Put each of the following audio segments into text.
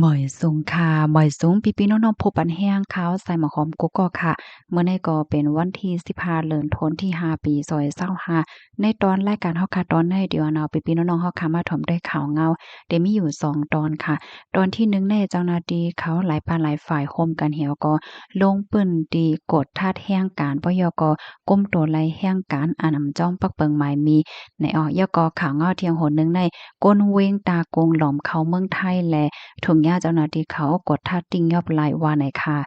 ມາຍສູງຄ່ະ ມາຍສູງ ພີ່ໆນ້ອງໆ ຜູ້ປັນແຮງຂ່າວສາຍໝາກຫອມກຸກກອກຄ່ະ. ມື້ນີ້ກໍເປັນວັນທີສິບຫ້າ ເດືອນທັນວາ ປີສອງພັນຊາວຫ້າ. ໃນຕອນລາຍການເຮົາຄ່ະຕອນນີ້ ດຽວເນາະ ພີ່ໆນ້ອງໆເຮົາຄ່ະ ມາຖອມດ້ວຍຂ່າວເຫງົາ ໄດ້ມີຢູ່ສອງຕອນຄ່ະ. ຕອນທີໜຶ່ງນີ້ ເຈົ້າໜ້າທີ່ເຂົາຫຼາຍພາກຫຼາຍຝ່າຍ ໂຮມກັນແລ້ວກໍລົງພື້ນທີ່ກວດທັດແຮງການ ບໍ່ຢາກກໍກຸມໂຕໄລ່ແຮງການ ອັນອຳຈອມປັກເປິງໝາຍມີ ໃນອອກ ແລ້ວກໍຂ່າວເຫງົາທ່ຽງຫົນໜຶ່ງໃນ ກົ້ນເວງຕາກຸງຫຼອມເຂົ້າເມືອງໄທ ແລະ ທຸງຍາເຈົ້າໜ້າທີ່ເຂົາກວດທັດຕິງຍອບໄລ່ວ່າໃນຄ່ະ.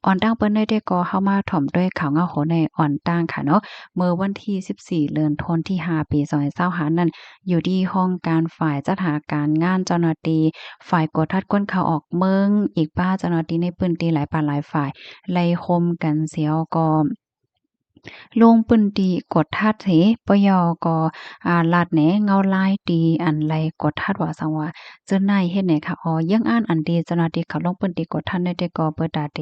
ອ່ອນຕັ້ງເປີດໃນແຕ່ກໍເຮົາມາຖອມດ້ວຍຂ່າວເຫງົາຫົວໃນອ່ອນຕັ້ງຄ່ະເນາະ. ເມື່ອວັນທີສິບສີ່ ເດືອນທັນວາ ປີສອງພັນຊາວຫ້ານັ້ນ ຢູ່ທີ່ຫ້ອງການຝ່າຍຈັດຫາການງານ ເຈົ້າໜ້າທີ່ຝ່າຍກວດທັດຄົນເຂົ້າອອກເມືອງ ອີກປະເຈົ້າໜ້າທີ່ໃນພື້ນທີ່ຫຼາຍພາກຫຼາຍຝ່າຍ ໄລ່ໂຮມກັນແລ້ວກໍ ລົງພື້ນທີ່ກວດທັດເຮ ບໍ່ຢາກກໍ ອາ ລັດແນເຫງົາລາຍທີ່ອັນໄລ່ກວດທັດວ່າ ສັງວ່າ ເຈີນາຍເຮັດແນຄ່ະ. ອໍ ເຢືອງອ່ານອັນທີ່ເຈົ້າໜ້າທີ່ເຂົາລົງພື້ນທີ່ກວດທັດໃນແຕ່ກໍເປີດຕາເຕ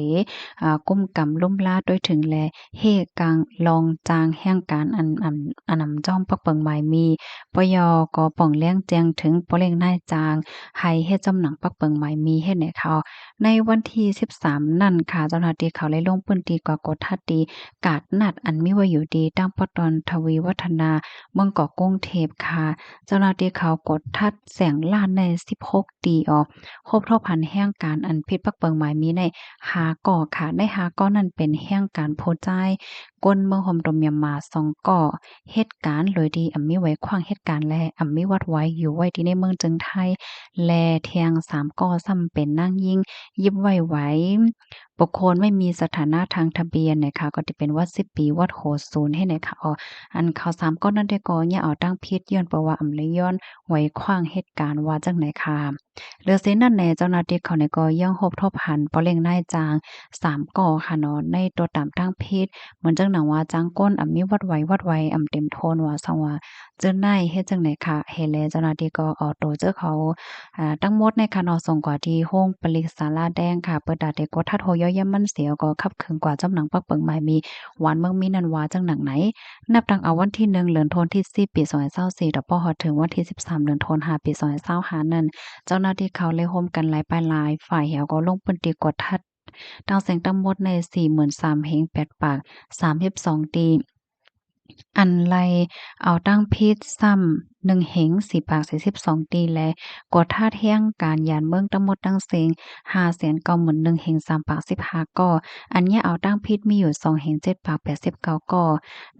ອາ ກຸມກຳລຸມລາດ້ວຍເຖິງ ແລະ ເຮກາງລອງຈ້າງແຮງການ ອັນ ອັນ ອັນອຳຈອມປັກເປິງໝາຍມີ ບໍ່ຢາກກໍປ່ອງແລງແຈ້ງເຖິງ ປໍເລັ່ງນາຍຈ້າງ ໃຫ້ເຮັດຈອມໜັງປັກເປິງໝາຍມີເຮັດແນຄ່ະ. ໃນວັນທີສິບສາມນັ້ນຄ່ະ ເຈົ້າໜ້າທີ່ເຂົາໄດ້ລົງພື້ນທີ່ກວດທັດທີ່ກາດນັດ ອັນມີໄວ້ຢູ່ທີ່ຕັ້ງປະຕອນທະວີວັດທະນາ ເມືອງກອກກຸງເທບຄ່ະ. ເຈົ້າໜ້າທີ່ເຂົາກວດທັດແສງລ້ານໃນສິບຫົກຕີອອກ ພົບທົບຫັນແຮງການອັນຜິດປັກເປິງໝາຍມີໃນຫ້າກໍຄ່ະ. ໃນຫ້າກໍນັ້ນເປັນແຮງການຜູ້ຊາຍ ຄົນເມືອງໂຮມຕົວມຽນມາສອງກໍ ເຮັດການໂດຍທີ່ອຳມີໄວ້ຂວາງເຮັດການ ແລະ ອຳມີວັດໄວ້ຢູ່ໄວ້ທີ່ໃນເມືອງເຈີງໄທ ແລະ ແທງສາມກໍຊ້ຳເປັນນາງຍິງ ຢິບໄວ້ໄວ້ ບຸກຄົນໄມ່ມີສະຖານະທາງທະບຽນນະຄະ ກໍຈະເປັນວັດສິບປີ ວັດໂຫສູນເຮັດນະຄະ. ອໍ ອັນເຂົາສາມກໍນັ້ນແຕ່ກໍຢ່າເອົາຕັ້ງຜິດ ຍ້ອນເພາະວ່າອຳໄລຍ້ອນໄວ້ຂວາງເຮັດການວ່າຈັ່ງໃດຄະ. ເຫຼືອເສຍນັ້ນແດ່ ເຈົ້າໜ້າທີ່ເຂົານີ້ກໍຍັງພົບທົບຫັນປໍເລັ່ງນາຍຈ້າງສາມກໍຄະເນາະ ໃນຕົວຕາມທາງເພຈ ເໝືອນຈັ່ງໜັງວ່າຈ້າງກົ້ນອຳມີວັດໄວ້ວັດໄວ້ອຳເຕັມໂທນວ່າ ສັງວ່າ ເຈີນາຍເຮັດຈັ່ງໃດຄະ. ເຮັດແລ້ວເຈົ້າໜ້າທີ່ກໍເອົາໂຕເຈີເຂົາ ອາ ທັງໝົດໃນຄະເນາະ ສົ່ງກວ່າທີ່ໂຮງປະລິກສາລາແດງຄະ ເປີດຕາເຕກວດທັດໂຮຍ້ອນຢາມມັນເສຍ ກໍຂັບເຂີງກວ່າຈອມໜັງປັກເປິງໝາຍມີ ຫວານເມືອງມີນັ້ນວ່າຈັ່ງໜັງໃນ. ນັບຕັ້ງເອົາວັນທີໜຶ່ງ ເດືອນທັນວາ ປີສອງພັນຊາວສີ່ ຕໍ່ພໍຮອດເຖິງວັນທີສິບສາມ ເດືອນທັນວາ ປີສອງພັນຊາວຫ້ານັ້ນ ເຈົ້າໜ້າທີ່ເຂົາໄດ້ໂຮມກັນຫຼາຍປາຍຫຼາຍຝ່າຍ ແລ້ວກໍລົງພື້ນທີ່ກວດທັດ ທັງເສັງທັງໝົດໃນສີ່ໝື່ນສາມເຮງແປດປາກສາມສິບສອງຕີ ອັນໄລ່ເອົາຕັ້ງຜິດຊ້ຳໜຶ່ງເຮງສີ່ປາກສີ່ສິບສອງຕີ ແລະ ກວດທາດແຮງການຢານເມືອງທັງໝົດທັງເສັງຫ້າແສນເກົ້າໝື່ນໜຶ່ງເຮງສາມປາກສິບຫ້າກໍ ອັນຢ່າເອົາຕັ້ງຜິດມີຢູ່ສອງເຮງເຈັດປາກແປດສິບເກົ້າກໍ.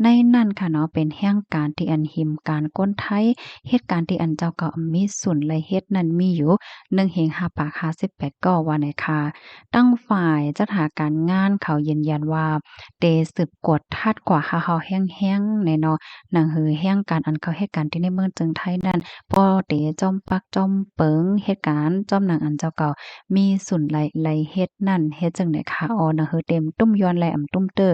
ໃນນັ້ນຄະເນາະ ເປັນແຮງການທີ່ອັນຫິມການຄົນໄທ ເຮັດການທີ່ອັນເຈົ້າເກົ່າອຳມີສູນໄລ່ເຮັດນັ້ນມີຢູ່ໜຶ່ງເຮງຫ້າປາກຫ້າສິບແປດກໍວ່າໃນຄະ. ທາງຝ່າຍຈັດຫາການງານເຂົາຢືນຢັນວ່າ ເຕສືບກວດທັດກວ່າເຮົາໆແຮງໆແນ່ເນາະ ໜັງຫືແຮງການອັນເຂົາເຮັດການທີ່ໃນເມືອງເຈີງໄທນັ້ນ ບໍ່ເຕຈອມປັກຈອມເປິງເຮັດການ ຈອມໜັງອັນເຈົ້າເກົ່າມີສູນໄລ່ໄລ່ເຮັດນັ້ນ ເຮັດຈັ່ງໃດຄະ. ອໍ ໜັງຫືເຕັມຕຸ້ມຍ້ອນ ແລະ ອຳຕຸ້ມເຕີ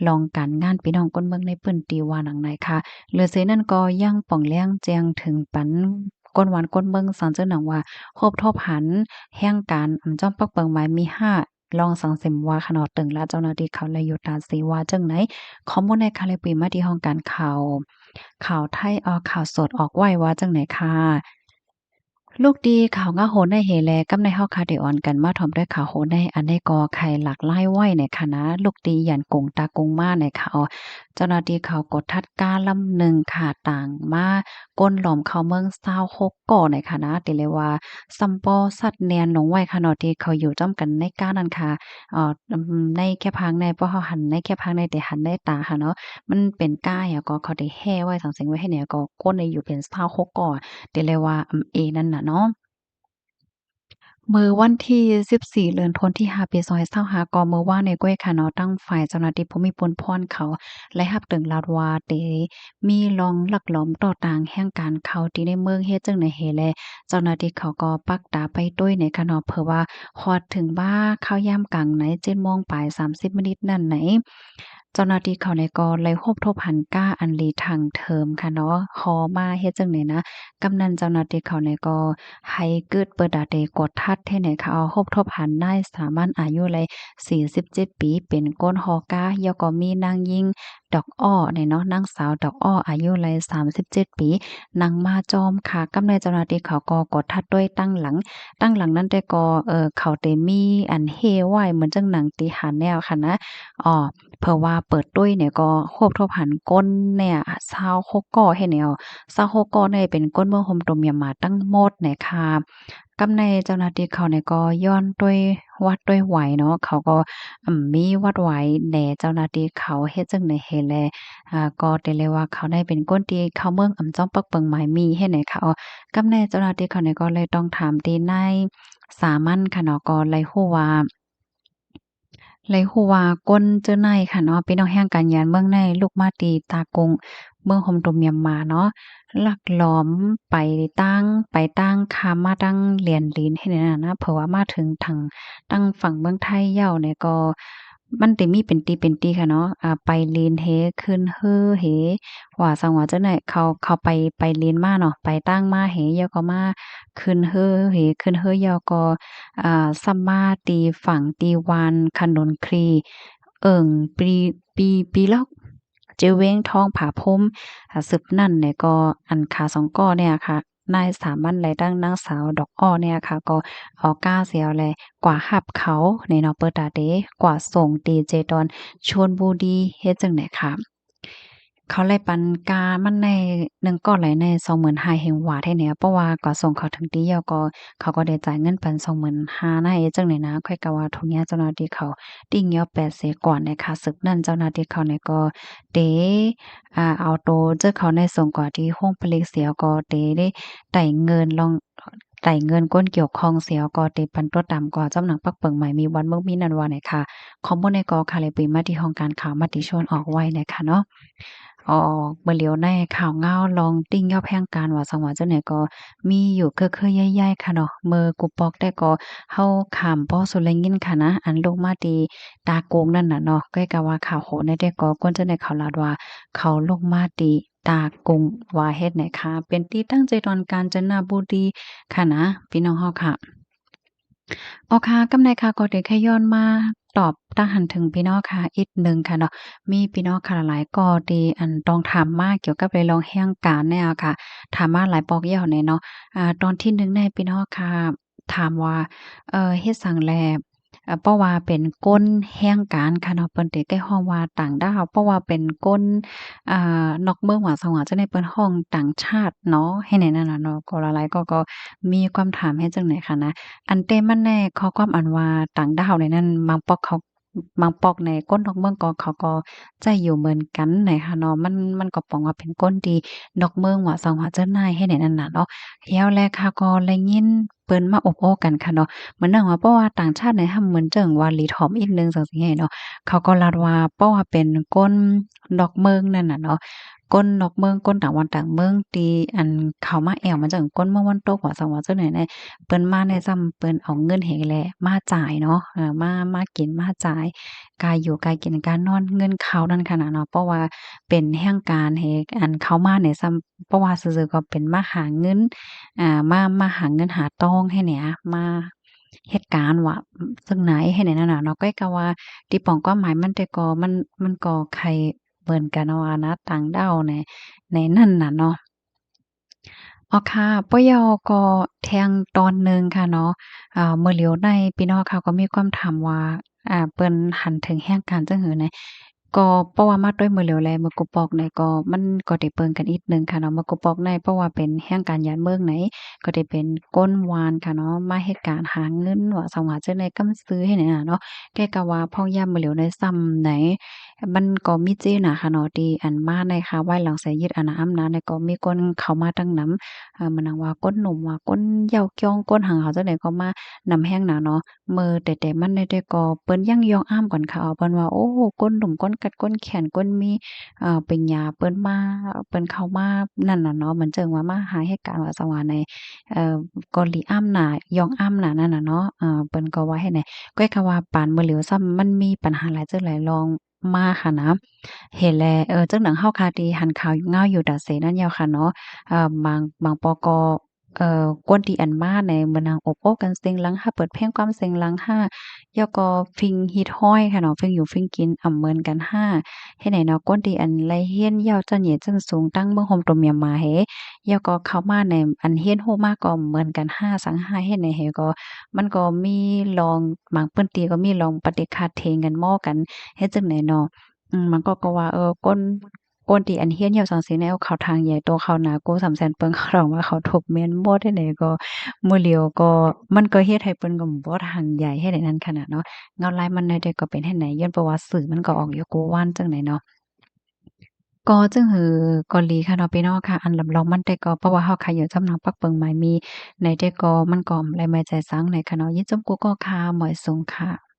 ລອງການງານພີ່ນ້ອງຄົນເມືອງໃນພື້ນທີ່ວ່າໜັງໃນຄະ. ເຫຼືອເສຍນັ້ນກໍຍັງປ່ອງແລງແຈ້ງເຖິງປັນ ຄົນບ້ານຄົນເມືອງ ສັງເຈີໜັງວ່າ ພົບທົບຫັນແຮງການອຳຈອມປັກເປິງໝາຍມີຫ້າ ລອງສັງເສມວ່າຄະເນາະ ເຖິງລະເຈົ້າໜ້າທີ່ເຂົາໄລຢູ່ຕາສີວ່າຈັ່ງໃດ. ຂໍ້ມູນໃນຄະ ແລະ ປີມາທີ່ຫ້ອງການຂ່າວ ຂ່າວໄທ ອອກຂ່າວສົດອອກໄວ້ວ່າຈັ່ງໃດຄະ. ລູກຕີຂ່າວເຫງົາໂຫໃນເຮ ແລະ ກັບໃນເຮົາຄະໄດ້ອ່ອນກັນມາຖອມດ້ວຍຂ່າວໂຫໃນ ອັນໃດກໍໄຂຫຼັກຫຼາຍໄວ້ໃນຄະນະ ລູກຕີຢ້ານກົງຕາກຸງມາໃນຄະ. ເຈົ້າໜ້າທີ່ເຂົາກົດທັດກາລຳໜຶ່ງຄະ ຕາງມາ ກົ້ນຫຼອມເຂົ້າເມືອງຊາວຫົກກໍໃນຄະນະ ເຕເລວ່າ ຊຳປໍຊັດແໜ້ນລົງໄວ້ຄະເນາະ ທີ່ເຂົາຢູ່ຈ້ອມກັນໃນກ້ານັ້ນຄະ. ເອີ ໃນແຄບຫາງໃນ ພວກເຮົາຫັນໃນແຄບຫາງໃນ ແຕ່ຫັນໃນຕາຄະເນາະ ມັນເປັນກ້າຫຍັງກໍ ເຂົາໄດ້ແຮ່ໄວ້ສັງເສັງໄວ້ໃຫ້ແນວ ກໍກົ້ນໄດ້ຢູ່ເປັນຊາວຫົກກໍ ເຕເລວ່າ ເອ ນັ້ນນະເນາະ. ມື້ວັນທີສິບສີ່ ເດືອນທັນວາ ປີສອງພັນຊາວຫ້າ ກໍມື້ວານນີ້ກ້ວຍຄະເນາະ ທາງຝ່າຍເຈົ້າໜ້າທີ່ຜູ້ມີປຸນພອນເຂົາ ໄດ້ຮັບເຖິງລາວວ່າ ເຕມີລອງລັກລອບຕໍ່ຕາງແຮງການເຂົ້າທີ່ໃນເມືອງ ເຮັດຈັ່ງໃດເຮ ແລະ ເຈົ້າໜ້າທີ່ເຂົາກໍປັກຕາໄປຕຸ້ຍໃນຄະເນາະ ເພາະວ່າຮອດເຖິງວ່າຄາວຍາມກາງໃນ ເຈັດໂມງປາຍສາມສິບມິນິດນັ້ນໃນ ເຈົ້າໜ້າທີ່ເຂົານີ້ກໍໄດ້ພົບທົບຫັນກ້າອັນລີທັງເທີມຄະເນາະ ຫໍ່ມາເຮັດຈັ່ງໃດນະ. ກຳນັ້ນເຈົ້າໜ້າທີ່ເຂົານີ້ກໍໄຫກຶດເປີດຕາເຕກວດທັດເຮັດໃຫ້ເຂົາພົບທົບຫັນນາຍສາມັນອາຍຸໄດ້ສີ່ສິບເຈັດປີ ເປັນຄົນຫໍ່ກ້າ ແລ້ວກໍມີນາງຍິງ ດອກອ້ອນີ້ເນາະ, ນາງສາວດອກອ້ອ ອາຍຸໄຫຼສາມສິບເຈັດປີ ນັ່ງມາຈອມຄ່າ. ກັບໃນເຈົ້າໜ້າທີ່ເຂົາກໍກວດທັດດ້ວຍຕັ້ງຫຼັງ, ຕັ້ງຫຼັງນັ້ນແຕ່ກໍ ເອີ ເຂົາເຕມີອັນເຮໄວ້ເໝືອນຈັ່ງໜັງທີ່ຫັນແນວຫັ້ນນະ. ອໍ ເພິ່ນວ່າເປີດຕຸ້ຍນີ້ກໍຮວບທວບຫັນຄົນແນວຊາວຫົກກໍເຮັດແນວ, ຊາວຫົກກໍນີ້ເປັນຄົນເມືອງໂຮມຕຸມມຽນມາທັງໝົດນີ້ຄ່ະ. ກັບໃນເຈົ້າໜ້າທີ່ເຂົານີ້ກໍຍ້ອນດ້ວຍຫວັດດ້ວຍໄຫວເນາະ, ເຂົາກໍ ອືມ ມີຫວັດໄຫວແດ່. ເຈົ້າໜ້າທີ່ເຂົາເຮັດຈັ່ງໃດເຮັດແລ ອາ ກໍໄດ້ເລີຍວ່າເຂົາໄດ້ເປັນຄົນທີ່ເຂົ້າເມືອງ ອຳ ຈອມປັກເປິງໝາຍມີເຮັດໃນຂະ. ກັບໃນເຈົ້າໜ້າທີ່ເຂົານີ້ກໍເລີຍຕ້ອງຖາມທີ່ນາຍສາມັນຂະເນາະ, ກໍເລີຍຮູ້ວ່າ ເລີຍຮູ້ວ່າຄົນເຈີໃນຂະເນາະ ເປັນອອກແຮງການຍານເມືອງໃນ ລຸກມາທີ່ຕາກຸງ ເມືອງໂຮມຕຸມມຽນມາເນາະ, ລັກລອມໄປຕັ້ງ ໄປຕັ້ງຂ້າມມາຕັ້ງຫຼຽນລີນເຮັດໃນນັ້ນນະ. ເພິ່ນວ່າມາເຖິງທາງ ຕັ້ງຝັ່ງເມືອງໄທແລ້ວນີ້ກໍ ມັນໄດ້ມີເປັນຕີເປັນຕີຂະເນາະ, ອາ ໄປລີນເຮ ຂຶ້ນເຮີເຮ ວ່າຊັ້ນວ່າຈັ່ງໃດ. ເຂົາ ເຂົາໄປ ໄປລີນມາເນາະ, ໄປຕັ້ງມາເຮ ແລ້ວກໍມາຂຶ້ນເຮີເຮ ຂຶ້ນເຮີແລ້ວກໍ ອາ ສ່ຳມາຕີຝັ່ງ ຕີວານຂະໜົນຄຣີ ເອີ່ງ ປີ ປີ ປີລັອກ ເຈເວງ ທອງຜາພົມ. ອາ ສືບນັ້ນແລ້ວກໍ ອັນຂາສອງກໍນີ້ຄ່ະ ນາຍສາມັນ ແລະ ທັງນາງສາວດອກອ້ອນີ້ຄ່ະ ກໍເອົາກ້າເຊວແລະ ກວາຮັບເຂົານີ້ເນາະ ເປີດຕາເດ ກວາສົ່ງຕີເຈດອນ ຊົນບູລີ ເຮັດຈັ່ງໃດຄ່ະ. ເຂົາໄລ່ປັນກ້າມັນໃນໜຶ່ງກໍໄລ່ໃນສອງໝື່ນຫ້າເຮັງຫວາດໃຫ້ແນວ, ເພາະວ່າກວາສົ່ງເຂົາເຖິງຕີແລ້ວກໍ ເຂົາກໍໄດ້ຈ່າຍເງິນປັນສອງໝື່ນຫ້ານະ ເຮັດຈັ່ງໃດນະ. ຂ້ອຍກໍວ່າທຸກຍາກເຈົ້າໜ້າທີ່ເຂົາຕິງຍອບແປດເສກວ່ານະຄ່ະ. ສືບນັ້ນເຈົ້າໜ້າທີ່ເຂົານີ້ກໍເຕ ອາ ເອົາໂຕເຈົ້າເຂົາໃນສົ່ງກວ່າທີ່ໂຮງຜະລິດເສຍ ກໍເຕໄດ້ໄຕ່ເງິນລອງ ໄຕ່ເງິນຄົນກ່ຽວຂ້ອງເສຍ ກໍເຕປັນຕົວຕາມກວ່າຈຳໜັງປັກເປິງໝາຍມີວັນເມືອງມີນັ້ນວ່າໃນຄ່ະ. ຂໍ້ມູນໃນກໍຄ່າແລະປີມາທີ່ຫ້ອງການຂ່າວມະຕິຊົນອອກໄວ້ໃນຄ່ະເນາະ. ອອກ ເມື່ອຫຼຽວໃນຂ່າວງາວລອງຕິງຍອບແຮງການວ່າສັງຫວະຈັ່ງໃດກໍມີຢູ່ເຄືອໆໃຫຍ່ໆຄ່ະເນາະ. ເມື່ອກູປອກແຕ່ກໍເຮົາຂ້າມບໍ່ສຸໄລຍິນຄ່ະນະ ອັນລົງມາທີ່ຕາກຸງນັ້ນນະເນາະ. ກ້ອຍກະວ່າຂ່າວໂຫໃນແຕ່ກໍຄົນຈັ່ງໃດເຂົາລາດວ່າເຂົາລົງມາທີ່ ຕາກຸງ ວ່າເຮັດໃນຄ່ະ ເປັນທີ່ຕັ້ງໃຈດອນການຈະນະບູລີຄ່ະນະ ພີ່ນ້ອງເຮົາຄ່ະ. ເອົາຄ່ະ ກັບໃນຄ່ະກໍໄດ້ຂະຍ້ອນມາຕອບຕາງຫັ້ນເຖິງພີ່ນ້ອງຄ່ະອີກໜຶ່ງຄ່ະເນາະ. ມີພີ່ນ້ອງຄ່ະຫຼາຍໆກໍທີ່ອັນຕ້ອງຖາມມາກ່ຽວກັບໃນລອງແຮງການແນ່ຄ່ະ ຖາມມາຫຼາຍປອກແລ້ວແນ່ເນາະ. ອາ ຕອນທີໜຶ່ງໃນພີ່ນ້ອງຄ່ະ ຖາມວ່າ ເອີ ເຮັດສັງແລ ເອີ ເພາະວ່າເປັນຄົນແຮງການຄ່ະເນາະ ເພິ່ນເດໄດ້ຮ້ອງວ່າຕ່າງດ້າວ ເພາະວ່າເປັນຄົນ ອາ ນອກເມືອງວ່າສັງຫວະຈັ່ງໃດ ເພິ່ນຮ້ອງຕ່າງຊາດເນາະ ເຮັດໃນນັ້ນນະເນາະ. ກໍຫຼາຍໆກໍ ກໍມີຄວາມຖາມເຮັດຈັ່ງໃດຄ່ະນະ. ອັນແຕ່ມັນໃນຂໍ້ຄວາມອັນວ່າຕ່າງດ້າວໃນນັ້ນ ບາງປອກເຂົາ ບາງປອກໃນຄົນນອກເມືອງກໍ ເຂົາກໍໃຊ້ຢູ່ເໝືອນກັນໃນຄ່ະເນາະ. ມັນ ມັນກໍປອງວ່າເປັນຄົນທີ່ນອກເມືອງວ່າສັງຫວະຈັ່ງໃດ ເຮັດໃນນັ້ນນະເນາະ. ແລ້ວແລະຄ່ະ ກໍໄດ້ຍິນ ເພິ່ນມາອົບໂອ້ກັນຄ່ະເນາະ ເໝືອນໜັງວ່າ ເພາະວ່າຕ່າງຊາດໃນຫ້າມເໝືອນຈັ່ງວ່າຫຼີຖອມອີກໜຶ່ງຈັ່ງຊີ້ເນາະ. ເຂົາກໍລາດວ່າ ເພາະວ່າເປັນຄົນນອກເມືອງນັ້ນນະເນາະ ຄົນນອກເມືອງ ຄົນຕ່າງບ້ານຕ່າງເມືອງ ທີ່ອັນເຂົາມາແອວ ເໝືອນຈັ່ງຄົນເມືອງວັນຕົກວ່າສັງວ່າຈັ່ງໃດ ເພິ່ນມາແນ່ຊ້ຳ ເພິ່ນເອົາເງິນໃຫ້ແລະມາຈ່າຍເນາະ ເອີ ມາ ມາກິນມາຈ່າຍ ກາຢູ່ກາກິນການອນ ເງິນເຂົ້ານັ້ນຂະໜາດເນາະ ເພາະວ່າເປັນແຮງການໃຫ້ອັນເຂົ້າມາແນ່ຊ້ຳ ເພາະວ່າຊື່ໆກໍເປັນມາຫາເງິນ ອາ ມາ ມາຫາເງິນຫາຕອງໃຫ້ແນ່ ມາເຮັດການວ່າເຊິ່ງໃນໃຫ້ແນ່ນັ້ນນະເນາະ. ກ້ອຍກະວ່າຕີປອງຄວາມໝາຍມັນແຕ່ກໍ ມັນ ມັນກໍໄຄເໝືອນກັນວ່ານະ ຕ່າງດ້າວໃນ ໃນນັ້ນນະເນາະ. ອໍຄ່ະ ປະເຍົາກໍແທ່ງຕອນໜຶ່ງຄ່ະເນາະ ເອີ ເມື່ອຫຼຽວໃນພີ່ນ້ອງເຂົາກໍມີຄວາມຖາມວ່າ ອາ ເພິ່ນຫັນເຖິງແຮງການຈັ່ງໃດ ກໍເພາະວ່າມາດ້ວຍເມື່ອຫຼຽວແລະ ເມື່ອກູປອກໃນກໍ ມັນກໍໄດ້ເບິ່ງກັນອີກໜຶ່ງຄ່ະເນາະ. ເມື່ອກູປອກໃນ ເພາະວ່າເປັນແຮງການຍານເມືອງໃນ ກໍໄດ້ເປັນຄົນວານຄ່ະເນາະ ມາເຮັດການຫາເງິນວ່າສັງຫວະເຈົ້າໃນກຳຊື່ໃຫ້ແນ່ນະເນາະ. ແຕ່ກະວ່າພອກຍາມເມື່ອຫຼຽວໃນຊ້ຳໃນ ມັນກໍມີເຈນາຄ່ະເນາະ ທີ່ອັນມາໃນຄ່ະ ໄວ້ຫຼັງຈາກຍຶດອານາອຳນາດໃນ ກໍມີຄົນເຂົ້າມາຕັ້ງນຳ ເອີ ເໝືອນໜັງວ່າຄົນໜຸ່ມວ່າ ຄົນເຍົາວກຽວ ຄົນຫຍັງເຂົາເຈົ້າໃດກໍມານຳແຮງນະເນາະ. ເມື່ອແຕ່ ແຕ່ມັນໃນແຕ່ກໍເພິ່ນຍັງຍ້ອງອ້າງກັນຄ່ະ ເອົາເພິ່ນວ່າ ໂອ້ ຄົນໜຸ່ມ ຄົນກັດ ຄົນແຂນ ຄົນມີ ເອີ ປັນຍາ ເພິ່ນມາ ເພິ່ນເຂົ້າມານັ້ນນະເນາະ ເໝືອນເຊິ່ງວ່າມາຫາເຮັດການວ່າສັງຫວະໃນ ເອີ ກໍລີອ້າງນາ ຍ້ອງອ້າງນານັ້ນນະເນາະ. ເອີ ເພິ່ນກໍວ່າເຮັດໃດ ກໍກະວ່າປານເມື່ອຫຼຽວຊ້ຳ ມັນມີບັນຫາຫຼາຍເຈີຫຼາຍລອງ ມາຄ່ະນະ ເຫັນແລ້ວ ເອີ ຈັ່ງໜັງເຮົາຄ່ະ ທີ່ຫັນຂ່າວງາວຢູ່ຕາເສນັ້ນຍາວຄ່ະເນາະ ເອີ ບາງ ບາງປອກກໍ ເອີ ຄົນທີ່ອັນມາໃນເໝືອນຫາງໂອ້ໂອ້ກັນເສັງຫຼັງຫ້າ ເປີດເພງຄວາມເສັງຫຼັງຫ້າ ແລ້ວກໍຟິງຮີດຮອຍຄ່ະເນາະ ຟິງຢູ່ຟິງກິນອຳເມີນກັນຫ້າ ເຮັດໃຫ້ເນາະ ຄົນທີ່ອັນໄລ່ຮຽນຍາວຊັ້ນໃຫຍ່ຊັ້ນສູງ ຕັ້ງເມືອງໂຮມຕົວເມຍມາເຮ ແລ້ວກໍເຂົ້າມາໃນອັນຮຽນຮູ້ມາກໍເໝືອນກັນຫ້າ ສັງຫ້າ ເຮັດໃຫ້ເຮ ກໍມັນກໍມີລອງ ບາງພື້ນທີ່ກໍມີລອງປະຕິຄາດເຖງກັນ ມໍກັນ ເຮັດຈັ່ງໃດເນາະ ອືມ ບາງກໍ ກໍວ່າ ເອີ ຄົນ ຄົນທີ່ອັນຮຽນຍາວສັງສີແນວເຂົາທາງໃຫຍ່ໂຕເຂົາໜາກູສາມແສນເປິງ ເຂົາຖາມວ່າເຂົາທຸບແມ່ນບໍ່ ເຮັດໃດກໍ ມື້ຫຼຽວກໍ ມັນກໍເຮັດໃຫ້ເພິ່ນກໍບໍ່ທາງໃຫຍ່ ເຮັດໃດນັ້ນຂະໜາດເນາະ ເງົາລາຍມັນແນວໃດກໍເປັນເຮັດໃດ ຍ້ອນເພາະວ່າສື່ມັນກໍອອກຢູ່ກູວານຈັ່ງໃດເນາະ ກໍຈຶ່ງຄືກໍດີຄ່ະເນາະ ພີ່ນ້ອງຄ່ະ ອັນລຳລອງມັນແຕ່ກໍ ເພາະວ່າເຮົາຂາຍຢູ່ຈຳໜັງປັກເປິງໝາຍມີ ໃນແຕ່ກໍມັນກໍບໍ່ໄດ້ໝາຍໃຈສັງໃດຄ່ະເນາະ ຍິນຊົມກູກໍຄ່ະ ໝວຍສູງຄ່ະ.